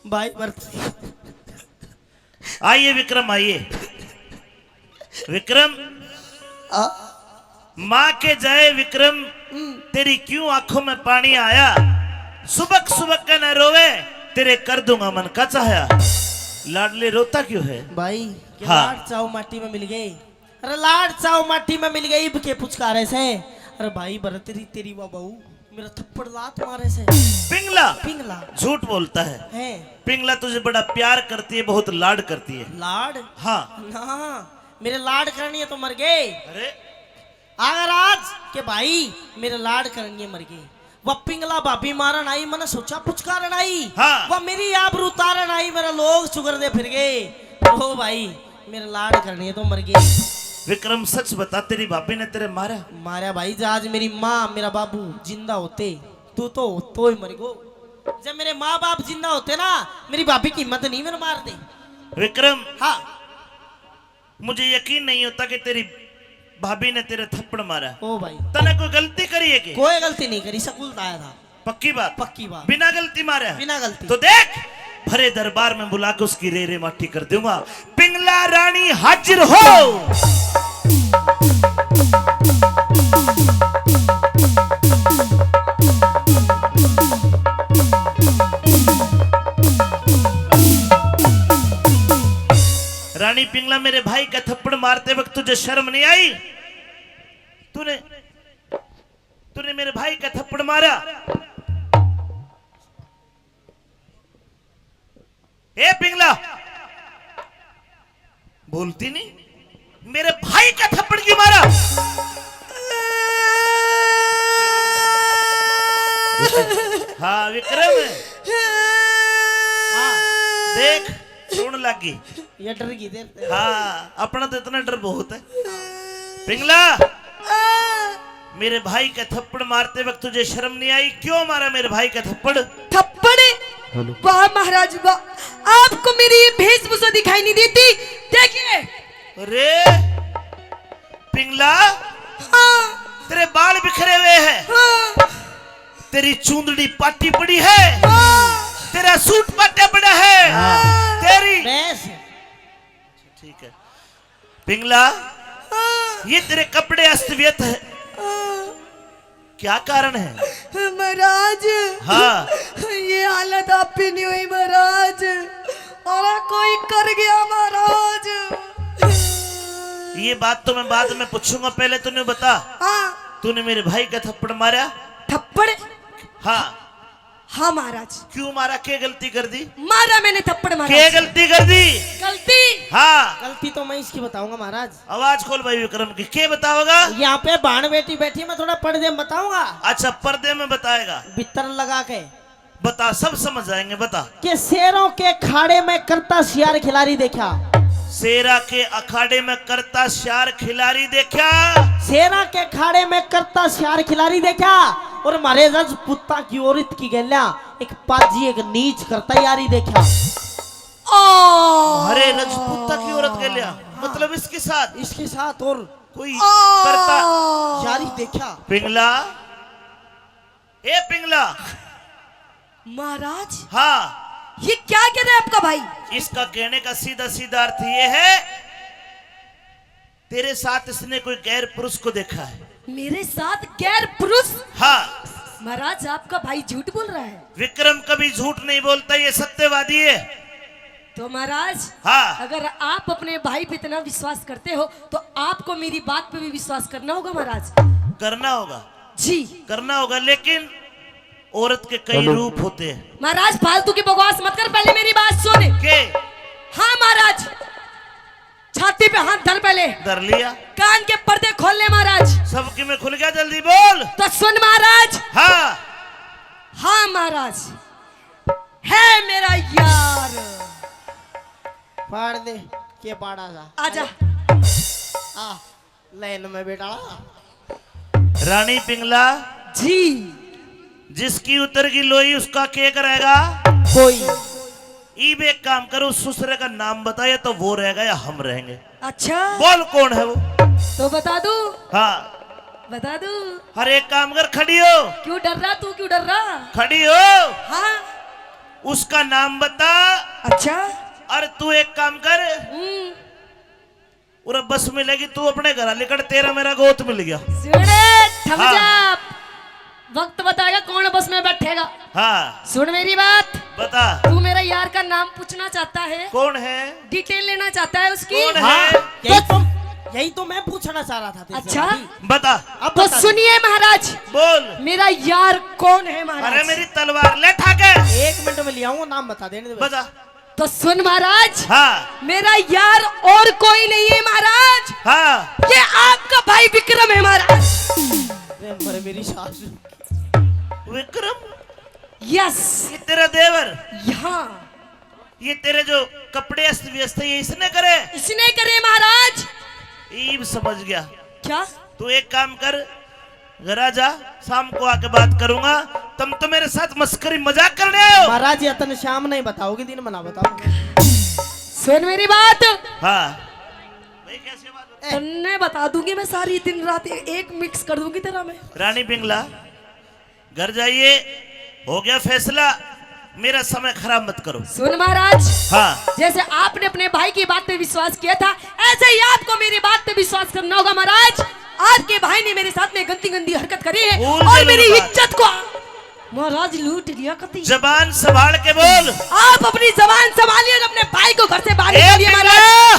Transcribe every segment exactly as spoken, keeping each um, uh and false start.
भाई बरतरी। आइए विक्रम, आइए। विक्रम, आ? माँ के जाए विक्रम, हम्म। तेरी क्यों आंखों में पानी आया? सुबक सुबक के न रोवे, तेरे कर दूंगा मन का चाहा। लाडले, रोता क्यों है? भाई, के हाँ। लाड चाव माटी में मिल गए। अरे लाड चाव माटी में मिल गए, इब के पुचकारे से। अरे भाई बरतरी, तेरी वा बहू मेरा थप्पड़ लात मारे से। पिंगला। पिंगला। झूठ बोलता है। हैं? पिंगला तुझे बड़ा प्यार करती है, बहुत लाड करती है। लाड? हाँ। ना, मेरे लाड करनी है तो मर गए। अरे। अगर आज के भाई मेरे लाड करनी है मर गए। वह पिंगला भाभी मारन आई, मैंने सोचा पुचकारन आई। हाँ। वह मेरी आबरू तारन आई, मेरा लोग चुगर दे फिर गए। ओ भाई, मेरे लाड करनी है तो मर गए। विक्रम, सच बता, तेरी भाभी ने तेरे मारा? मारा भाई, जब आज मेरी माँ, मेरा बाबू जिंदा होते, तू तो होतो ही मर गो। जब मेरे माँ बाप जिंदा होते ना, मेरी भाभी की हिम्मत नहीं मेरे मारते। विक्रम, हाँ। मुझे यकीन नहीं होता कि तेरी भाभी ने तेरे थप्पड़ मारा। ओ भाई। तने कोई गलती करी है के? कोई गलती नहीं करी, स्कूल तो आया था। पक्की बात? पक्की बात। बिना गलती मारे? बिना गलती। तो देख, भरे दरबार में बुला के उसकी रे रे माटी कर दूंगा। पिंगला रानी हाजिर हो। रानी पिंगला, मेरे भाई का थप्पड़ मारते वक्त तुझे शर्म नहीं आई? तूने, तूने मेरे भाई का थप्पड़ मारा। ए पिंगला, बोलती नहीं, मेरे भाई का थप्पड़ क्यों मारा? हाँ विक्रम, हाँ, देख, रोण लग गई। ये डर गई देर से। हाँ, अपना तो इतना डर बहुत है। पिंगला, मेरे भाई का थप्पड़ मारते वक्त तुझे शर्म नहीं आई? क्यों मारा मेरे भाई का थप्पड़? थप्पड़? हेलो। वाह महाराज वाह, आपको मेरी ये वेशभूषा दिखाई नहीं देती? देखिए। अरे पिंगला, हाँ। तेरे बाल बिखरे हुए हैं। हाँ। तेरी चूंदड़ी पाटी पड़ी है। हाँ। तेरा सूट पाटा पड़ा है। हाँ। तेरी भैंस। ठीक है। पिंगला, हाँ। ये तेरे कपड़े अस्त व्यस्त है। हाँ। क्या कारण है? महाराज, हाँ। ये हालत आप ही नहीं हुई महाराज, और कोई कर गया महाराज। ये बात तो मैं बाद में पूछूंगा, पहले तूने बता, हाँ। तूने मेरे भाई का थप्पड़ मारा? थप्पड़? हाँ। हाँ महाराज। क्यों मारा, के गलती कर दी? मारा मैंने थप्पड़ महाराज। के गलती कर दी? गलती? हाँ। गलती तो मैं इसकी बताऊंगा महाराज। आवाज खोल भाई विक्रम की, के बताओगा? यहाँ पे भाण बेटी बैठी, मैं थोड़ा पर्दे में बताऊंगा। अच्छा, पर्दे में बताएगा। भीतर लगा के। बता, सब समझ जाएंगे, बता। के शेरों के खाड़े में करता सियार खिलाड़ी देखा। शेरा के अखाड़े में करता सियार खिलाड़ी देखा। शेरा के खाड़े में करता सियार खिलाड़ी देखा। और म्हारे रजपूता की औरत की गेल्या एक पाजी एक नीच करता यारी देखा। ओ। म्हारे रजपूता की औरत गेल्या, मतलब इसके साथ, इसके साथ और कोई ओ। करता यारी देखा। पिंगला, ए पिंगला। महाराज। हाँ। ये क्या कह रहा है आपका भाई? इसका कहने का सीधा सीधा अर्थ ये है, तेरे साथ इसने कोई गैर पुरुष को देखा है। मेरे साथ गैर पुरुष? हाँ। महाराज, आपका भाई झूठ बोल रहा है। विक्रम कभी झूठ नहीं बोलता, ये सत्यवादी है। तो महाराज, हाँ। अगर आप अपने भाई पे इतना विश्वास करते हो तो आपको मेरी बात पे भी विश्वास करना होगा महाराज। करना होगा। जी। करना होगा, लेकिन औरत के कई हेलो। रूप होते हैं। महाराज, फालतू की बकवास मत कर, पहले मेरी बात सुन। के? हाँ महाराज, छाती पे हाथ धर पहले। धर लिया। कान के पर्दे खोल ले महाराज। सबकी में खुल गया, जल्दी बोल। तो सुन महाराज। हाँ। हाँ महाराज, है मेरा यार। फाड़ दे, के पाड़ा था। आजा। आ, लाइन में बैठा। रानी पिंगला। जी। जिसकी उतर की लोई उसका के करेगा? कोई। इब एक काम करो, ससुरे का नाम बताए तो वो रहेगा या हम रहेंगे? अच्छा। बोल कौन है वो? तो बता दूं? हाँ। बता दूं? हर एक काम कर, खड़ी हो। क्यों डर रहा तू, क्यों डर रहा? खड़ी हो। हाँ। उसका नाम बता। अच्छा। और तू एक काम कर, हम्म। और बस मिलेगी, तू अपने घर निकल, तेरा मेरा गोत मिल गया। सुने, थम हाँ। जा। वक्त बताएगा कौन बस में बैठेगा। हाँ। सुन मेरी बात। बता। तू मेरा यार का नाम पूछना चाहता है? कौन है? डिटेल लेना चाहता है उसकी? कौन हाँ। है? यही तो, यही तो मैं पूछना चाह रहा था तेरे से अच्छा। अभी। बता। अब तो बता दे। सुनिए महाराज। बोल। मेरा यार कौन है महाराज? अरे मेरी तलवार ले ठाके। एक मिनट में ले आऊंगा, नाम बता देने दे बस। बता। तो सुन महाराज, हाँ। मेरा यार और कोई नहीं है महाराज। हाँ। ये आपका भाई विक्रम है महाराज। अरे मरे मेरी सास। विक्रम? यस। ये तेरा देवर? हाँ। ये तेरे जो कपड़े अस्त व्यस्त है, ये इसने करे? इसने करे महाराज। ईब समझ गया। क्या? तू एक काम कर, घर आ जा, शाम को आके बात करूंगा। तुम तो मेरे साथ मस्करी मजाक करने आए हो। महाराज, ये तन शाम नहीं बताओगे, दिन मना बताओ। सुन मेरी बात। हाँ। भाई, कैसे बात होती है? तन्ने बता दूंगी मैं सारी, दिन रात एक मिक्स कर दूंगी तेरा मैं। रानी पिंगला, घर जाइए, हो गया फैसला, मेरा समय खराब मत करो। सुन महाराज, हाँ। जैसे आपने अपने भाई की बात पे विश्वास किया था, ऐसे ही आपको मेरी बात पे विश्वास करना होगा महाराज। आपके भाई ने मेरे साथ में गंदी गंदी हरकत करी है भूल और गए मेरी बात। इज्जत को महाराज लूट लिया कती। जबान संभाल के बोल। आप अपनी जबान संभालिए और अपने भाई को घर से बाहर ए निकालिए महाराज। पिंगला,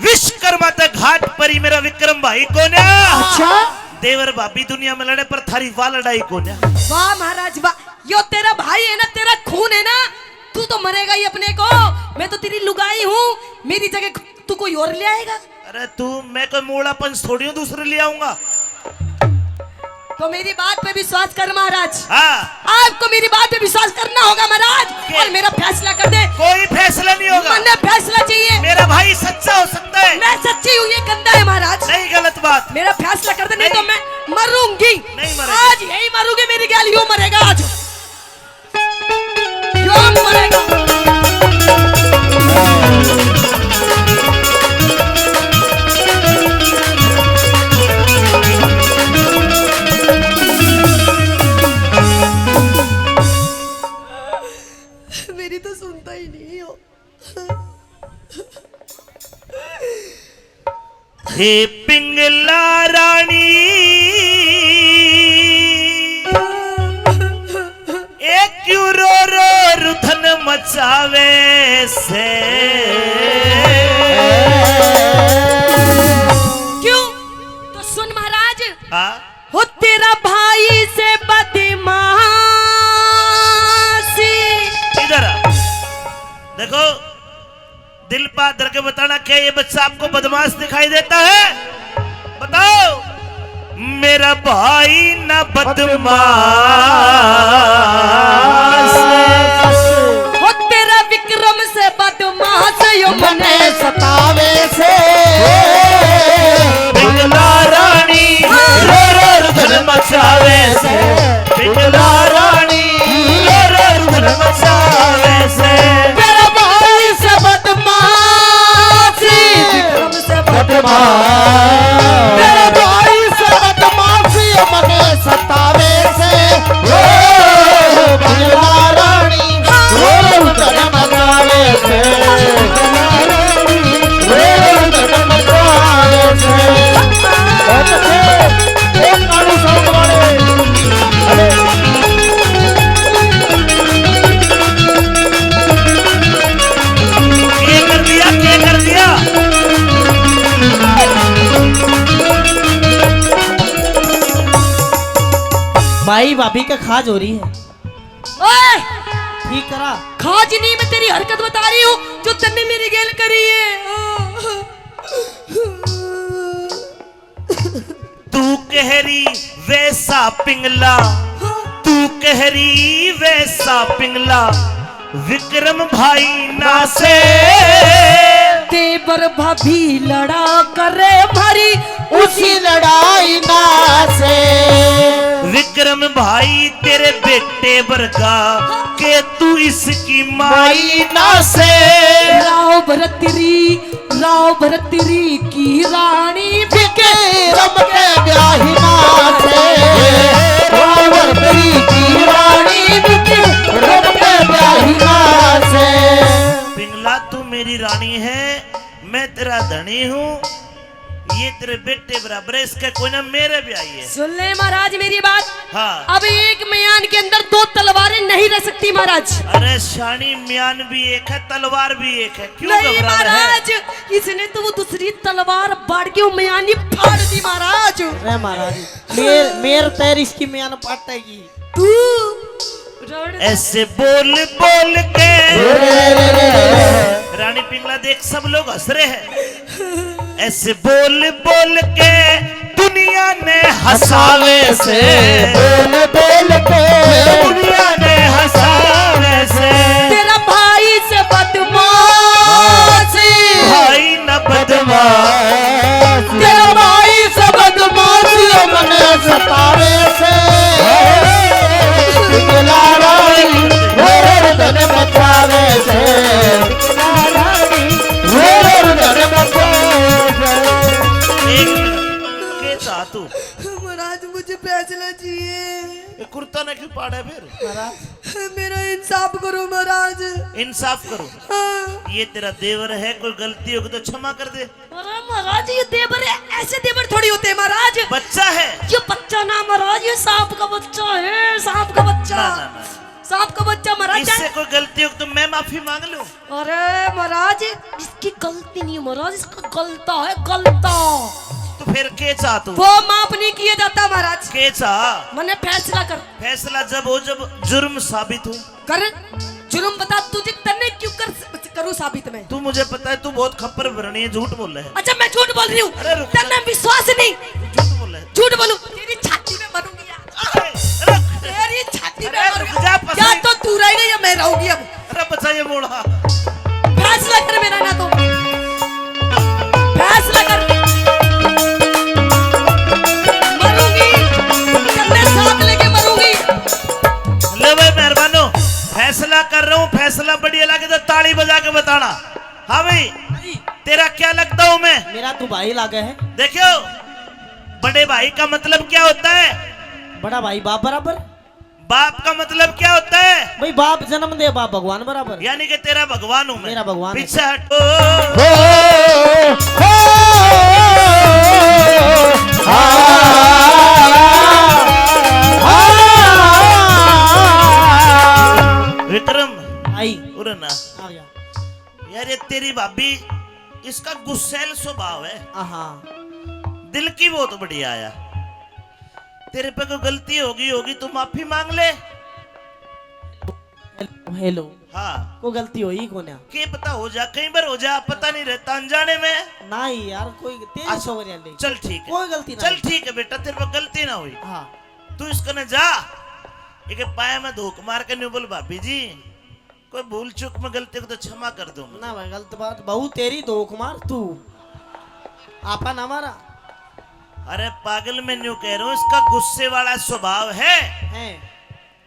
विश्वकर्मा ते घाट परी मेरा विक्रम भाई कोन्या। अच्छा। देवर भाभी दुनिया में लड़े पर थारी वाह लड़ाई कोन्या। वाह महाराज वाह, यो तेरा भाई है ना, तेरा खून है ना, तू तो मरेगा ही अपने को। मैं तो तेरी लुगाई हूँ, मेरी जगह तू कोई और ले आएगा। अरे तू, मैं कोई मूला पंच थोड़ी हूँ दूसरे ले आऊंगा। तो मेरी बात पे विश्वास कर महाराज। हाँ। आपको मेरी बात पे विश्वास करना होगा महाराज, के- और मेरा फैसला कर दे। कोई फैसला नहीं होगा। मन्ने फैसला चाहिए। मेरा भाई सच्चा हो सकता है। मैं सच्ची हूँ, ये गंदा है महाराज। नहीं, गलत बात। मेरा फैसला कर दे, नहीं तो नहीं। मैं मरूंगी। नहीं मरेगी। आज यही मरूंगी, मेरी गैल यो मरेगा आज। यो मरेगा। मेरी तो सुनता ही नहीं हो। हे पिंगला रानी, ए क्यों रो रो रुधन मचावे से? क्यों? तो सुन महाराज, हाँ? हो तेरा भाई से बदमाशी। इधर आ। देखो, दिल पादर के बताना, क्या ये बच्चा आपको बदमाश दिखाई देता है? बताओ। मेरा भाई ना बदमाश। हो तेरा विक्रम से बदमाश यो मने सतावे से। पिंगला रानी रो रो रुदन मचावे से। पिंगला रानी रो रो रुदन मचावे से। तेरा भाई से बदमाशी, विक्रम से बदमाश। तेरा भाई से बदमाशी मने सतावे से। ओ पिंगला रानी रो रो रुदन मचावे से। ये कर दिया, ये कर दिया। भाई भाभी का खाज हो रही है। ओए! ठीक करा। खाज नहीं, मैं तेरी हरकत बता रही हूँ जो तन्ने मेरी गेल करी है। तू कह रही वैसा पिंगला, तू कह रही वैसा पिंगला, विक्रम भाई ना से। देवर भाभी लड़ा करे भारी, उसी लड़ाई ना से। विक्रम भाई तेरे बेटे बरगा, के तू इसकी माई ना से। राव भरतरी, राव भरतरी की रानी विक्रम के ब्याही ना से। राव भरतरी की रानी विक्रम के ब्याही ना तू मेरी रानी है, मैं तेरा धनी हूँ, ये तेरे बेटे बराबर है, इसके कोई ना मेरे भी आई है। सुन ले महाराज मेरी बात। हाँ। अब एक म्यान के अंदर दो तलवारें नहीं रह सकती महाराज। अरे शानी, म्यान भी एक है, तलवार भी एक है, क्यों नहीं घबरा रहा है? महाराज, इसने तो वो दूसरी तलवार बाढ़ के वो म्यान ही फाड़ दी महाराज। अरे महाराज, मेर मेर तैर इसकी म्यान पाटेगी। तू ऐसे बोल बोल के रानी पिंगला देख, सब लोग हंस रहे हैं। ऐसे बोल बोल के दुनिया ने हंसावे से, बोल बोल के दुनिया ने हंसावे से। तेरा भाई से बदमाश, भाई न बदमाश। तेरा भाई से बदमाश, मने सतावे से। दुलारा रे, मेरे तन बचावे से। दुलारा रे, मेरे तन बचावे से। एक मिनट, के चाह तू? महाराज, मुझे फैसला चाहिए। ये कुर्ता ने क्यों पाड़ा फिर? महाराज। मेरा इंसाफ करो महाराज। इंसाफ करो। हाँ। ये तेरा देवर है, कोई गलती होगी तो क्षमा कर दे। अरे महाराज, ये देवर है, ऐसे देवर थोड़ी होते हैं महाराज। बच्चा है। ये बच्चा ना महाराज, ये सांप का बच्चा है, सांप का बच्चा। ना, ना, ना। सांप का बच्चा महाराज। इससे कोई गलती हो तो मैं माफी मांग लूं। अरे महाराज, इसकी गलती नहीं है महाराज, इसका गलता है, गलता। तो फिर के चाह तू? वो माफ नहीं किया जाता महाराज। के चाह? मने फैसला कर। फैसला जब हो जब जुर्म साबित हो। कर जुर्म, बता तुझे, तन्ने क्यों कर, करूँ साबित मैं? तू, मुझे पता है तू बहुत खप्पर भरनी है, झूठ बोल रहा है। अच्छा, मैं झूठ बोल रही हूँ? अरे रुक जा। तन्ने विश्वास नहीं। झूठ बोल रहा है। झूठ बोलूँ? तेरी छाती में मरूंगी यार। अरे, रुक। तेरी छाती में अरे, मरूंगी। रुक जा, पसंद या तो तू रहेगा या मैं रहूंगी अब। अरे बच्चा, ये बोला। फैसला कर मेरा ना तो। फैसला कर। मरूंगी। तन्ने साथ लेके मरूंगी। ले भाई मेहरबानो, फैसला कर रहा हूँ, फैसला बढ़िया लगे तो ताली बजा के बताना। हाँ भाई, तेरा क्या लगता हूँ मैं? मेरा तू भाई लागे है। देखियो, बड़े भाई का मतलब क्या होता है? बड़ा भाई बाप बराबर। बाप का मतलब क्या होता है? भाई बाप जन्म दे, बाप भगवान बराबर। यानी कि तेरा भगवान हूँ मैं। मेरा भगवान है। पीछे हटो। हो, हो, हो, हो, हो, हो, हो, हो, हो, हो। विक्रम, आई। उरे ना। आ गया। यार, ये तेरी भाभी, इसका गुस्सैल स्वभाव है। आहा। दिल की बहुत बढ़िया आया। तेरे पे कोई गलती होगी, होगी, तू माफी मांग ले। Hello, hello. हाँ। कोई गलती होई कोन्या। के पता हो जा, कई बार हो जा, पता नहीं रहता अनजाने में। नहीं यार, कोई तेरी अच्छा, सो गया ले। चल ठीक है। कोई गलती ना चल हुई। ठीक है बेटा, तेरे पे गलती ना हुई। हाँ। तू इसकने जा, इके पाया में धोक मार के न्यू बोल, "भाभी जी, कोई भूल चूक में गलती को तो क्षमा कर दो मुझे।" ना भाई, गलत बात, बहू तेरी धोक मार तू, आपा ना मारा। अरे पागल, मैं न्यू कह रहा हूँ, इसका गुस्से वाला स्वभाव है। हैं।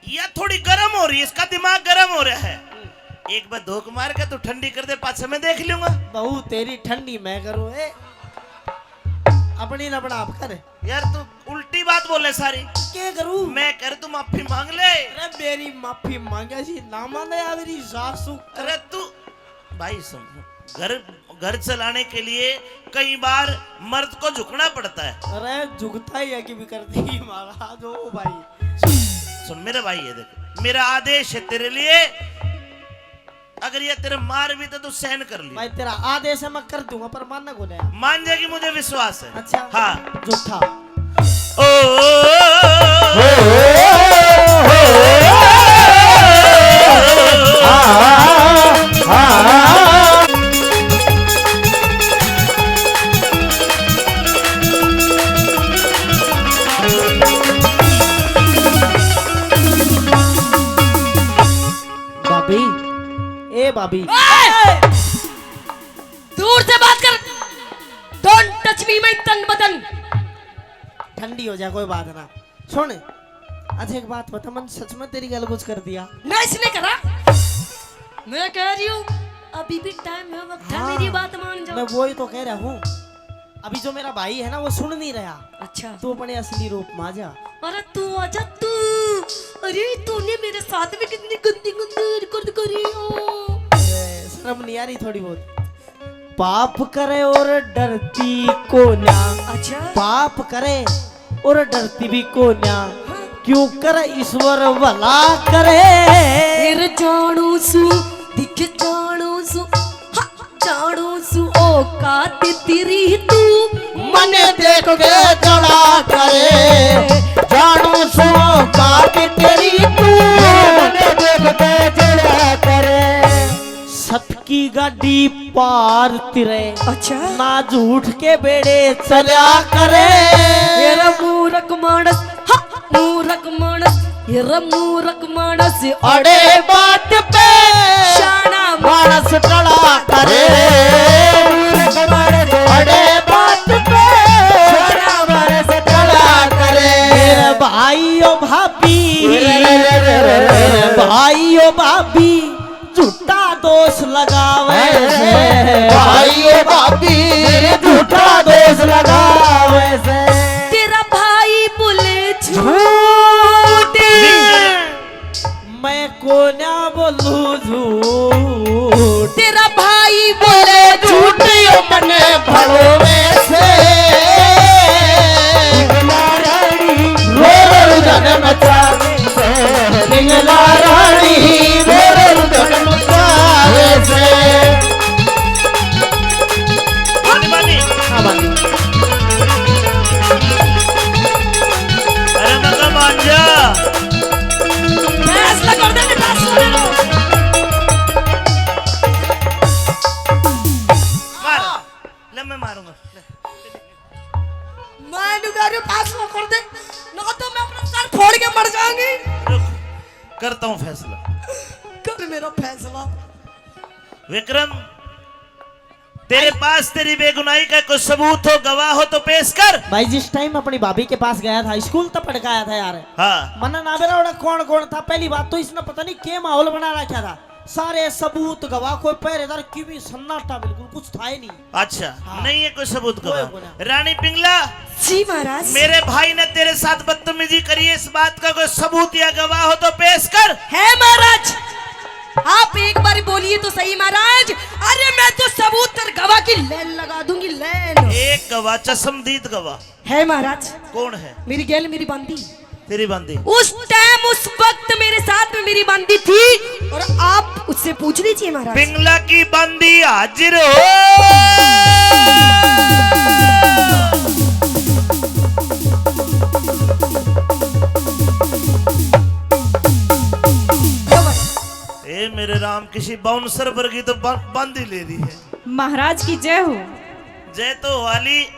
या थोड़ी गर्म हो रही है, इसका दिमाग गर्म हो रहा है। एक बार धोक मार के तू ठंडी कर दे, पाछे मैं देख लूंगा। बहू तेरी ठंडी मैं करूँ, ए। अपनी न अपना आप कर। यार तू उल्टी बात बोले सारी। के करूँ? मैं कर, तू माफी मांग ले। अरे मेरी माफी मांगे सी ना माने यार, मेरी सासू। अरे तू भाई सुन, घर, घर चलाने के लिए कई बार मर्द को झुकना पड़ता है। अरे झुकता ही है कि भी करती ही महाराज, ओ भाई। सुन मेरे भाई, ये देख, मेरा आदेश है तेरे लिए, अगर ये तेरे मार भी तो तू सहन कर ले। भाई तेरा आदेश है, मैं कर दूंगा, पर मानना को नहीं। मान जाएगी, मुझे विश्वास है। अच्छा। हाँ। झूठा। ओ, ओ, ओ, भाभी, ए भाभी। ए! दूर से बात कर। Don't touch me, my तन बदन। ठंडी हो जा, कोई बात ना। सुन, अच्छा एक बात बता, मन सच में तेरी गल कुछ कर दिया? नहीं, इसने करा। मैं कह रही हूँ, अभी भी टाइम है, वक्त है, हाँ, मेरी बात मान जाओ। मैं वही तो कह रहा हूँ, अभी जो मेरा भाई है ना, वो सुन नहीं रहा। अच्छा। तू अपने असली रूप में आ जा। अरे तू आजा तू। अरे तूने मेरे साथ में कितनी गंदी गंदी हरकत करी हो। अरे शर्म समझ नहीं आ रही थोड़ी बहुत। पाप करे और डरती कोन्या। अच्छा। पाप करे और डरती भी कोन्या। हाँ। क्यों करे ईश्वर भला करे। फिर जानू सू, दिख जानू सू, हा, जानू सू औकात तेरी तू मने देख के जड़ा करे। जानू सू औकात तेरी तू मने देख के जड़ा करे। सत की गाड़ी पार तिरे। अच्छा। ना झूठ के बेड़े चला करे। तेरा मूरख मानस, हा, मूरख मानस, तेरा मूरख मानस, अड़े बात पे शाना मानस टला करे। मूरख मानस, अड़े बात पे शाना मानस टला करे। मेरे भाई ओ भाभी, भाई ओ भाभी, झूठा दोष लगावे से। भाई ओ भाभी, झूठा दोष लगावे से। तेरा भाई बोले झूठ। मैं कोन्या बोलू झूठ। तेरा भाई बोले झूठ। यो मने भड़वे से। रो रो रुदन मचा। पिंगला रानी मेरे रुदन मचावे से। बानी, बानी। हाँ, बानी। अरे मगा मान जा। फैसला कर दे, फैसला ले लो। मार। ले, मैं मारूंगा। ले। मैं नुगारू फैसला कर दे, ना तो मैं अपना सर फोड़ के मर जाऊंगी। रुक, करता हूँ फैसला। कर मेरा फैसला। विक्रम, तेरे पास तेरी बेगुनाही का कोई सबूत हो, गवाह हो तो पेश कर। भाई, जिस टाइम अपनी भाभी के पास गया था, स्कूल तो पढ़ के आया था यार। हाँ। मन्ने ना बेरा उड़ा कौन कौन था, पहली बात तो इसने पता नहीं के माहौल बना रखा था। सारे सबूत गवाह, कोई पहरेदार की भी सन्नाटा, बिल्कुल कुछ था ही नहीं। अच्छा, हाँ। नहीं है कोई सबूत कोई गवाह। कोई ना। रानी पिंगला, जी महाराज। मेरे भाई ने तेरे साथ बदतमीजी करी है, इस बात का कोई सबूत या गवाह हो तो पेश कर। है महाराज, आप एक बार बोलिए तो सही महाराज। अरे मैं तो सबूत और गवाह की लाइन लगा दूंगी, लाइन। एक गवाह, चश्मदीद गवाह। है महाराज। कौन है? मेरी गैल, मेरी बांदी। तेरी बांदी। उस टाइम, उस वक्त मेरे साथ में मेरी बांदी थी और आप उससे पूछ लीजिए महाराज। पिंगला की बांदी हाजिर हो। ए मेरे राम, किसी बाउंसर वर्गी तो बा-, बांदी ले रही है। महाराज की जय हो। जय तो वाली।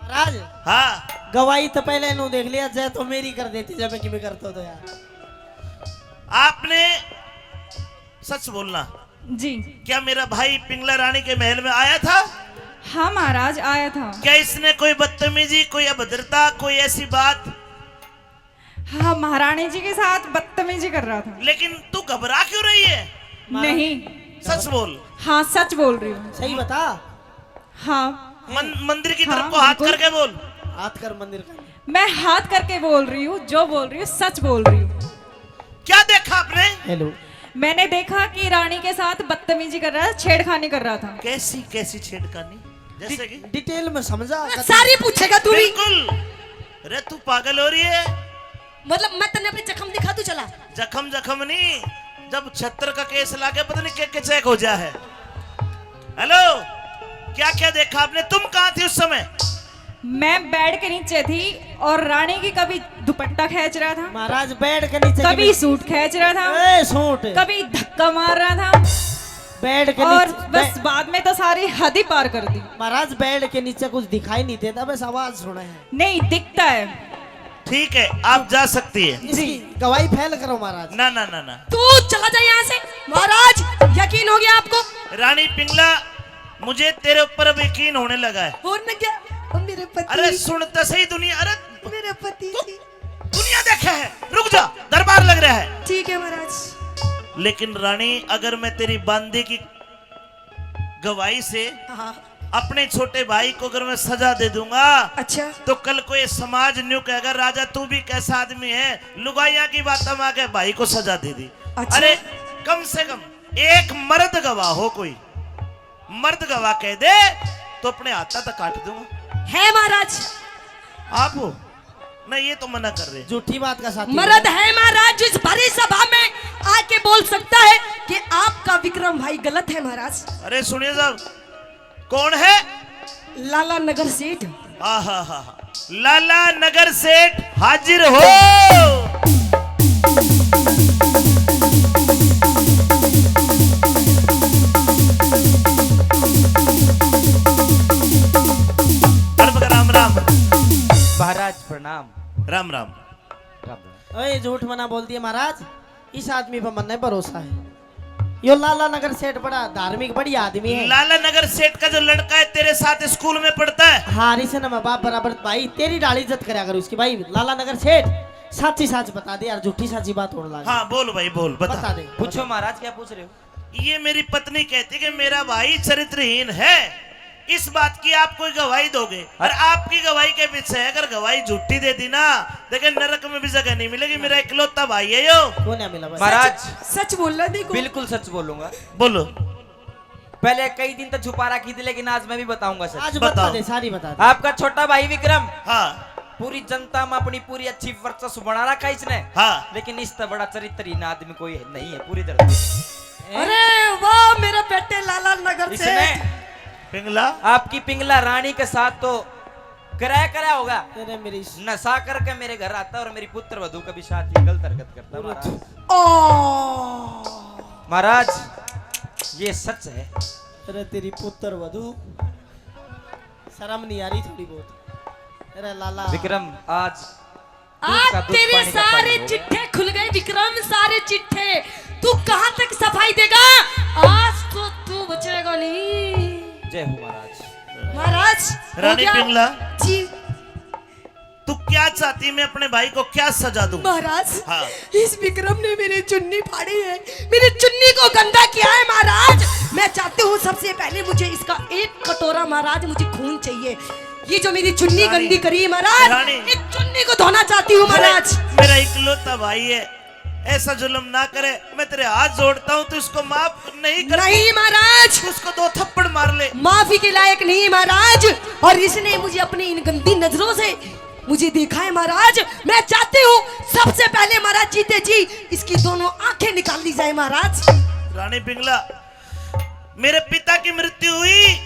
महाराज। हाँ। गवाही तो पहले नू देख लिया, जय तो मेरी कर देती जब मैं किमें करता तो यार। आपने सच बोलना। जी। क्या मेरा भाई पिंगला रानी के महल में आया था? हाँ महाराज, आया था। क्या इसने कोई बदतमीजी, कोई अभद्रता, कोई ऐसी बात? हाँ, महारानी जी के साथ बदतमीजी कर रहा था। लेकिन तू घबरा क्यों रही है? नहीं। सच बोल। हाँ, सच बोल रही हूँ। सही बता। हाँ। मन-, मंदिर की तरफ हाँ, को हाथ बिल्कुल। करके बोल। हाथ कर मंदिर का। मैं हाथ करके बोल रही हूँ, जो बोल रही हूँ, सच बोल रही हूँ। क्या देखा आपने? हेलो। मैंने देखा कि रानी के साथ बदतमीजी कर रहा था, छेड़खानी कर रहा था। कैसी, कैसी छेड़खानी? जैसे डि-, कि? डिटेल में समझा। सारी पूछेगा तू भी। बिल्कुल। अरे तू पागल हो रही है? मतलब मैं तन्ने अपनी जख्म दिखा दूं, चला? जख्म, जख्म नहीं, जब छत्तर का केस लागे पता नहीं के, के चेक हो जा है। हेलो, क्या क्या देखा आपने? तुम कहाँ थी उस समय? मैं बेड के नीचे थी और रानी की कभी दुपट्टा खींच रहा था, महाराज, बेड के नीचे कभी की सूट खींच रहा था, ए, सूट। कभी धक्का मार रहा था। बेड के और नीचे, बस बे- बाद में तो सारी हद ही पार कर दी। महाराज, बेड के नीचे कुछ दिखाई नहीं देता, बस आवाज सुना है। नहीं, दिखता है। ठीक है, आप जा सकती है। इसकी जी। गवाही फेल करो महाराज। ना, ना, ना, ना। तू चला जा यहाँ से। महाराज, यकीन हो गया आपको? रानी पिंगला, मुझे तेरे ऊपर अब यकीन होने लगा है। और न क्या? ओ मेरे पति। अरे सुन तो सही दुनिया, अरे मेरे पति जी। दुनिया देखे है, रुक जा, दरबार लग रहा है। ठीक है महाराज। लेकिन रानी, अगर मैं तेरी बांदी की गवाही से हाँ। अपने छोटे भाई को अगर मैं सजा दे दूंगा, अच्छा। तो कल को ये समाज न्यू कहेगा, "राजा, तू भी कैसा आदमी है, लुगाइयां की बातों में आके भाई को सजा दे दी।" अच्छा। अरे, कम से कम एक मर्द गवाह हो कोई, मर्द गवाह कह दे तो अपने हाथा तक काट दूंगा। है महाराज। आप हो? नहीं, ये तो मना कर रहे। झूठी बात का साथी मर्द है। है महाराज, जो इस भरी सभा में आके बोल सकता है कि आपका विक्रम भाई गलत है महाराज। अरे सुनिए साहब, कौन है? लाला नगर सेठ। आहा हा हा। लाला नगर सेठ हाजिर हो। प्रणाम, राम राम। महाराज प्रणाम। राम राम। राम राम। ओए, झूठ मना बोल दिए महाराज, इस आदमी पर मन्ने भरोसा है। यो लाला नगर सेठ बड़ा धार्मिक, बढ़िया आदमी है। लाला नगर सेठ का जो लड़का है, तेरे साथ स्कूल में पढ़ता है। हाँ, रिसे न मैं बाप बराबर भाई, तेरी डाली इज्जत करया करूँ उसकी भाई। लाला नगर सेठ, साची साच बता दे यार, झूठी साची बात होने लगी। हाँ, बोल भाई, बोल, बता। बता दे। पूछो महाराज, क्या पूछ रहे हो? ये मेरी पत्नी कहती कि मेरा भाई चरित्रहीन है, इस बात की आप कोई गवाही दोगे? और आपकी गवाही के पीछे अगर गवाही झूठी दे दी ना, देखे नरक में भी जगह नहीं मिलेगी। मेरा इकलौता भाई है यो। कौन है मिला भाई? महाराज, सच, सच बोलना देखो। बिल्कुल सच बोलूंगा। बोलो। पहले कई दिन तक छुपा रखी थी, लेकिन आज मैं भी बताऊंगा सच। आज बता बताओ। दे, सारी बता दे। आपका छोटा भाई विक्रम। हाँ। पूरी जनता में अपनी पूरी अच्छी वर्चस्व बना रखा है इसने। हाँ। लेकिन इससे बड़ा चरित्रहीन आदमी कोई नहीं है पूरी धरती पे। अरे वाह, मेरे बेटे लाला नगर से। इसने पिंगला? आपकी पिंगला रानी के साथ तो कराया, कराया होगा। अरे मेरी नशा करके मेरे घर आता और मेरी पुत्र वधू के भी साथ ये गलत हरकत करता महाराज। ओ। महाराज, ये सच है। अरे तेरी पुत्र वधू, शर्म नहीं आ रही थोड़ी बहुत? अरे लाला। विक्रम, आज दूध आज का दूध, तेरे पानी का सारे पानी होगा। चिट्ठे खुल गए विक्रम, सारे चिट्ठे। तू कहाँ तक सफाई देगा? आज तो तू बचेगा नहीं। जय हो महाराज। महाराज, हो रानी गया? पिंगला। जी। तू क्या चाहती, मैं अपने भाई को क्या सजा दूं? महाराज, हाँ। इस विक्रम ने मेरी चुन्नी फाड़ी है, मेरी चुन्नी को गंदा किया है महाराज। मैं चाहती हूँ सबसे पहले मुझे इसका एक कटोरा महाराज, मुझे खून चाहिए। ये जो मेरी चुन्नी रानी, गंदी करी है महाराज, रानी। इस चुन्नी को धोना चाहती हूँ महाराज। मेरा इकलौता भाई है, ऐसा जुल्म ना करे, मैं तेरे हाथ जोड़ता हूँ, तू इसको माफ नहीं कर। नहीं महाराज। तू उसको दो थप्पड़ मार ले। माफी के लायक नहीं महाराज। और इसने मुझे अपनी इन गंदी नजरों से मुझे देखा है महाराज। मैं चाहती हूँ सबसे पहले महाराज जीते जी इसकी दोनों आंखें निकाल ली जाए महाराज। रानी पिंगला, मेरे पिता की मृत्यु हुई,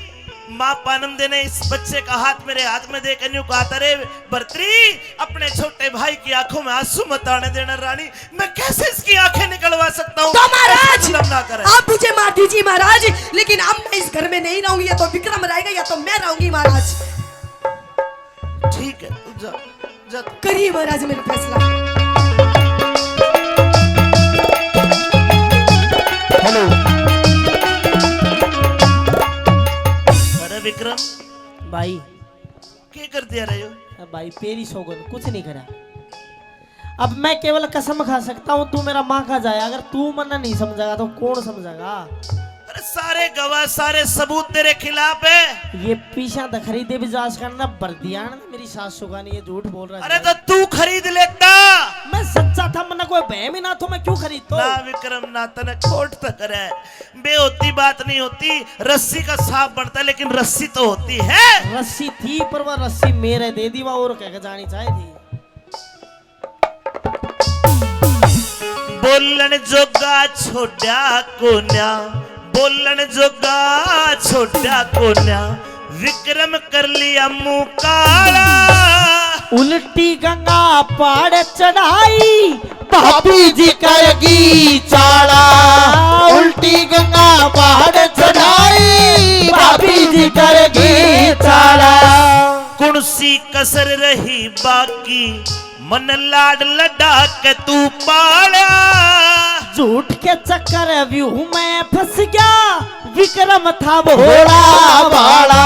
माँ पानम दे ने इस बच्चे का हाथ मेरे हाथ में देकर न्यू कहा था, "रे भरतरी, अपने छोटे भाई की आंखों में आंसू मत आने देना रानी, मैं कैसे इसकी आंखें निकलवा सकता हूँ?" तो महाराज, ऐसा जुल्म ना करें। आप मुझे मार दीजिए महाराज, लेकिन अब मैं इस घर में नहीं रहूंगी, या तो विक्रम रहेगा या तो मैं रहूंगी महाराज। ठीक है, तू जा, जा तू। करिए महाराज मेरा फैसला। हेलो। अरे विक्रम। भाई। के कर दिया रहे हो? अब भाई, तेरी सौगन, कुछ नहीं करा। अब मैं केवल कसम खा सकता हूँ, तू मेरा माँ का जाया, अगर तू मन्ने नहीं समझेगा तो कौन समझेगा? अरे सारे गवाह, सारे सबूत तेरे खिलाफ है। ये पीछा तो खरीदे भी जास करना, भर दिया ना मेरी सासू का, नहीं ये झूठ बोल रहा है। अरे तो तू खरीद लेता। मैं सच्चा था, मन्ने कोई बहम ही ना थो, मैं क्यों खरीदता? ना विक्रम, ना, तने खोट तो करे। बेहोती बात नहीं होती, रस्सी का सांप बनता है, लेकिन रस्सी तो होती है। रस्सी थी, पर वह रस्सी मेरे दे दी, वह और कह के जानी चाहिए थी। बोलण जोगा छोड़ा कोन्या, बोलण जोगा छोड़ा कोन्या, विक्रम कर लिया मुंह काला। उल्टी गंगा पहाड़ चढ़ाई, भाभी जी करगी चाला। उल्टी गंगा पहाड़ चढ़ाई, भाभी जी करगी चाला। कौन सी कसर रही बाकी, मन लाड लडा के तू पाला। झूठ के चक्कर व्यू में फंस गया, विक्रम था भोला भाला।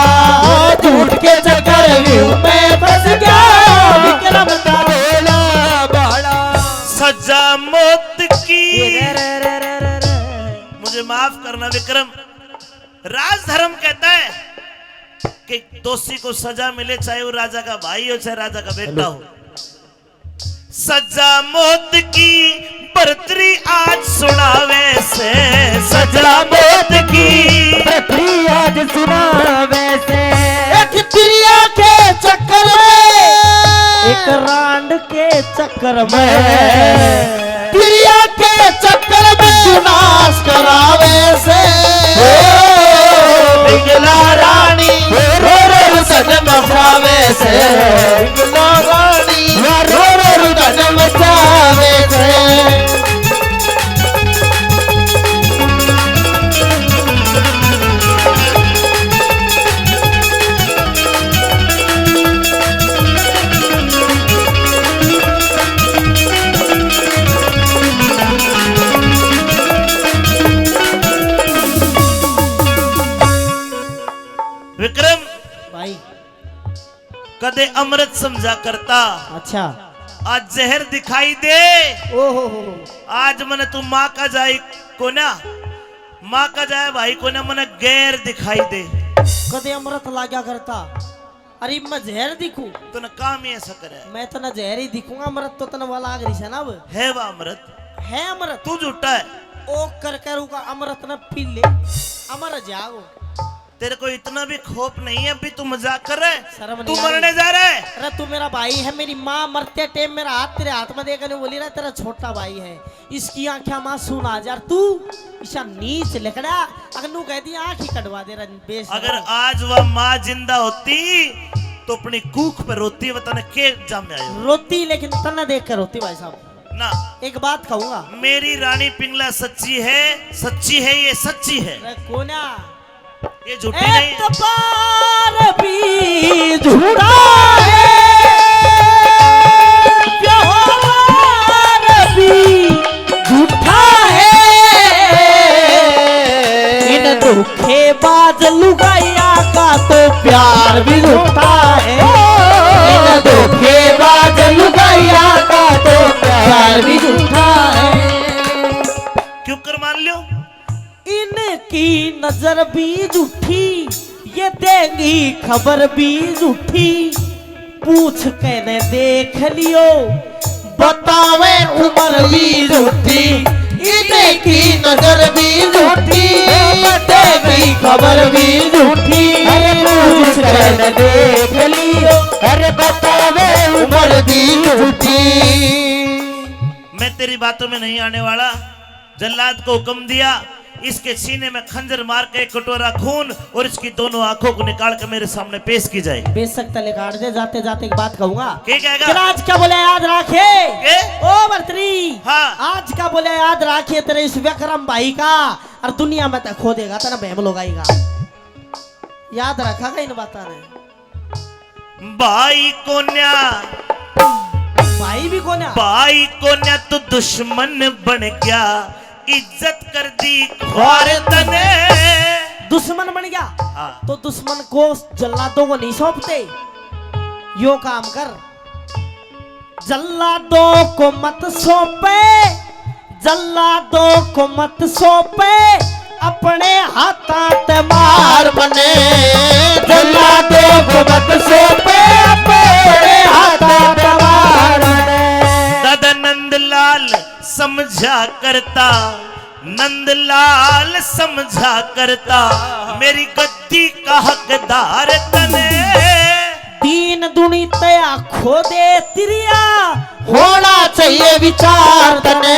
झूठ के चक्कर व्यू में फंस गया, विक्रम था भोला भाला। सजा मौत की। मुझे माफ करना विक्रम, राजधर्म कहता है कि दोषी को सजा मिले, चाहे वो राजा का भाई हो, चाहे राजा का बेटा हो। सजा मौत की बरतरी आज सुनावे से, सजा मौत की बरतरी आज सुनावे से। एक प्रिया के चक्कर में, एक रांड के चक्कर में, प्रिया के चक्कर में तू नाश करावे से। ओ, पिंगला रानी, रो रो रो सदम खावे से। पिंगला रानी, रो रो रो सदम खावे से। विक्रम भाई, कदे अमृत समझा करता। अच्छा। आज जहर दिखाई दे। ओहो हो हो। आज मने तू माँ का जाए कोना, माँ का जाए भाई कोना, मने गैर दिखाई दे। कदे अमृत लाग्या करता। अरे मैं जहर दिखूं? तने काम ही ऐसा करे। मैं तने जहर ही दिखूंगा, अमृत तो तने वाला आग रही से ना अब। है वा अमृत? है अमृत। तू झूठा है। ओ कर कर उका अमृत न पी ले, अमर जाओ। तेरे को इतना भी खौफ नहीं है, अभी तू मजाक कर रहा है। शर्म नहीं तू आ रही? मरने जा रहा है। अरे तू मेरा भाई है, मेरी माँ मरते टाइम मेरा हाथ तेरे हाथ में देकर बोली ना, तेरा छोटा भाई है, इसकी आंखें मासूम आ जा, तू ईशा नीच लिकड़ा, अगर नू कह दी आंख ही कटवा दे रन-, बेस अगर आज वह माँ जिंदा होती तो अपनी कूख पर रोती, वह तने के जामे आयो। रोती, लेकिन तन्ने देख कर रोती भाई साहब। ना। एक बात कहूंगा। मेरी रानी पिंगला सच्ची है, सच्ची है, ये सच्ची है। अरे कोना। ये झूठी नहीं। एतबार भी झूठा है, व्यवहार भी झूठा है। इन धोखेबाज लुगाइया का तो प्यार भी झूठा है। इन धोखेबाज लुगाइया का तो प्यार भी झूठा है। क्यों कर मान लो? इनकी नजर भी झूठी, ये देंगी खबर भी झूठी। पूछ के ने देख लियो, बतावे उम्र भी झूठी। इनकी नजर भी झूठी, देंगी खबर भी झूठी। अरे पूछ के ने देख लियो, अरे बतावे उम्र भी झूठी। मैं तेरी बातों में नहीं आने वाला। जल्लाद को हुक्म दिया, इसके सीने में खंजर मार के एक कटोरा खून और इसकी दोनों आंखों को निकाल के मेरे सामने पेश की जाए। बेशक तले काट दे, जाते जाते एक बात कहूंगा। क्या कहेगा? तेरा आज का बोला याद रखे। के? ओ बर्तरी, हाँ। आज का बोला याद रखे तेरे इस विक्रम भाई का, और दुनिया में तक खो देगा तेरा बहम लोगाई का। याद रखा इन बातां ने। भाई कोन्या, भाई भी कोन्या। भाई कोन्या, तू दुश्मन बन गया, इज्जत कर दी ख्वार तने। दुश्मन बन गया, हाँ। तो दुश्मन को जल्लादों को नहीं सौंपते। यो काम कर, जल्लादों को मत सौंपे, जल्लादों को मत सौंपे, अपने हाथां ते मार मने। जल्लादों को मत सौंपे, अपने हाथां ते मार मने। दादा नंदलाल समझा करता, नंदलाल समझा करता, मेरी गद्दी का हकदार तने। दीन दुनी तया खो दे तिरिया, होना चाहिए विचार तने।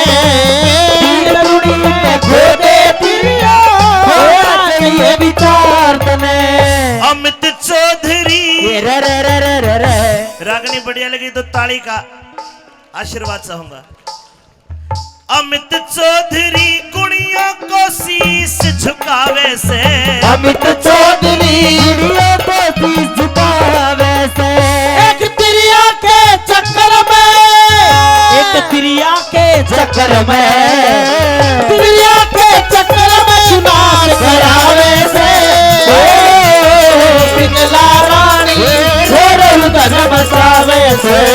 दीन दुनी तया खो दे तिरिया, होना चाहिए विचार तने। अमित चौधरी। ये रे रे रे रे रे रे। रागनी बढ़िया लगी तो ताली का आशीर्वाद चाहूंगा। अमित चौधरी कुड़ियों को शीश झुकावे से। अमित चौधरी कुड़ियों को शीश झुकावे से। एक तिरिया के चक्कर में, एक तिरिया के चक्कर में, तिरिया के चक्कर में चुनाव करावे से। ओ, पिंगला रानी, छोड़ उधर बसावे से।